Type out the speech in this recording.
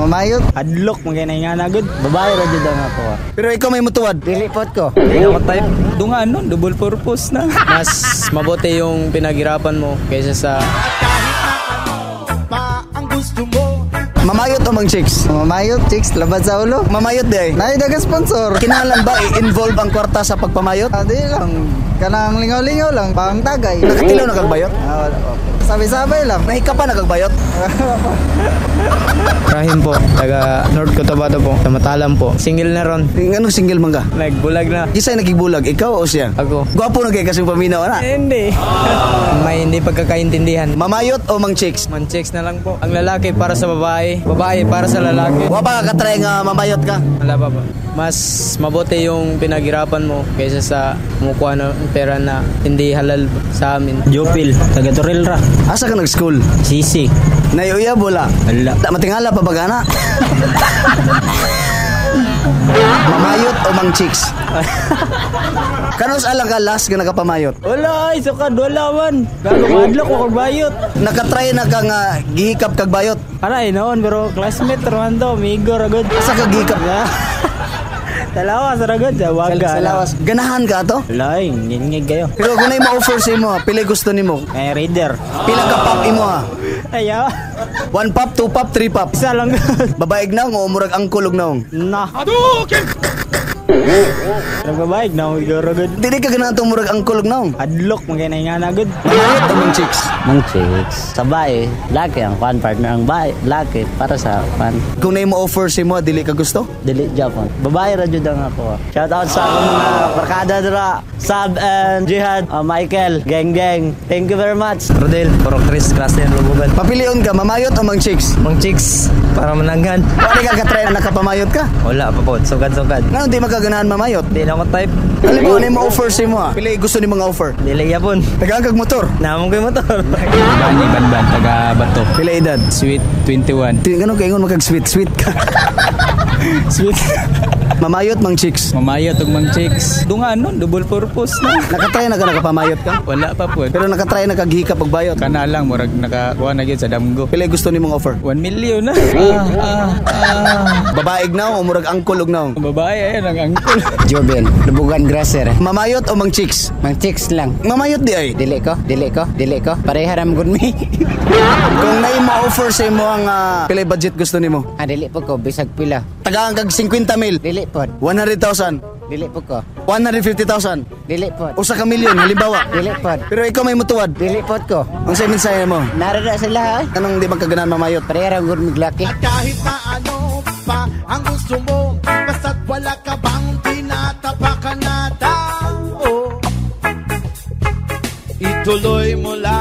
Mamayot. Adlok man kay nga na gud. Babae ra jud ang ako. Pero ikaw may mutuwad. Dili pod ko. Hindi ako type. Dungan nun, double purpose na. Mas mabuti yung pinaghirapan mo kaysa sa Mamayot o mang chicks? Mamayot, chicks, labad sa ulo. Mamayot di ay. Nay daga sponsor. Kinahanglan ba i-involve ang kwarta sa pagpamayot? Ah, di lang. Kanang lingaw-lingaw lang, pang tagay. Nakatilaw na kag bayot? Ah, wala pa. Sabay-sabay lang. Nahika pa na kag bayot? Rahim po, taga North Cotabato po, sa Matalam po. Single na ron. Anong single man ka? Nagbulag na. Kisay nagigbulag, ikaw o siya? Ako. Gwapo na kay kasing paminaw na. Hindi. May hindi pagkakaintindihan. Mamayot o mang chicks? Man chicks na lang po. Ang lalaki para sa babae, babae para sa lalaki. Wa pa ka katry nga mamayot ka? Wala pa po. Mas mabuti yung pinaghirapan mo kaysa sa kumukuha ng pera na hindi halal sa amin. Jopil, taga Toril ra. Asa ka nag-school? Sisi. Naiuyab wala? Wala. Ta matingala pa ba gana? Mamayot o mang chicks? Kanus alang ka last nga nakapamayot? Wala ay, sukad wala man. Gago adlok ko kag bayot. Nakatry na ka nga gihikap kag bayot? Aray noon pero classmate raman to, amigo ra gud. Asa ka gihikap? Talawas ra gud sa waga. Sa lawas. Ganahan ka to? Wala, ay, ngingig kayo. Pero kung na ma-offer sa imo, pila gusto nimo? Ay, reader. Pila ka pop imo ha? Ayaw. One pop, two pop, three pop. Isa lang gud. Babaeg na o murag angkol og naong. Na. Nagbabayag na ako siguro gud. Dili ka ganahan tong murag angkol og naong. Adlok man kay nga na gud. Mamayot o mang chicks? Mang chicks. Sa bae, laki ang kwan partner ang bae, laki para sa kwan. Kung na ma-offer sa imo, dili ka gusto? Dili Japon. Babae ra jud ang ako. Shout out sa akong mga barkada dira, Sab and Jihad, Michael, gang gang. Thank you very much. Rodel, Porok Chris, klase ng Lubugan. Papilion ka, mamayot o mang chicks? Mang chicks, para mananggan. Wala ka katry na nakapamayot ka? Wala pa po, sugad-sugad. Nga di makaganahan mamayot? Hindi na ako type. Alam mo, ano yung ma-offer sa imo ha? Pila gusto ni mga offer? Dili yapon. Tagaan kag motor. Namong ko'y motor. Bani Banban, taga Bato. Pila edad? Sweet 21. Tingnan kay ingon makag sweet sweet ka. Sweet. Mamayot mang chicks. Mamayot og mang chicks. Dungan nun, double purpose na. Nakatry na ka nakapamayot ka? Wala pa po. Pero nakatry na kag hikap og bayot. Kana lang, murag nakakuha na gyud sa damgo. Pila gusto ni mong offer? 1 million na. Ah, ah, ah. Babaeg na o murag angkol og naong? Babae, ayun ang angkol. Joben, Lubugan Grasser. Mamayot o mang chicks? Mang chicks lang. Mamayot di ay. Dili ko, dili ko, dili ko. Pareha ram gud mi. Kung naay ma-offer sa imo ang pila budget gusto nimo? Ah, dili po ko bisag pila. Tagaan kag 50 mil. Dili pod. 100,000. Dili po ko. 150,000. Dili pod. Usa ka milyon halimbawa. Dili pod. Pero ikaw may mutuwad. Dili pod ko. Ang sa mensahe mo? Narara sila ay. Anong di magkaganahan mamayot? Pareha ram gud mig laki. Kahit na ano pa ang gusto mo, basta't wala ka bang tinatapakan na tao, ituloy mo lang.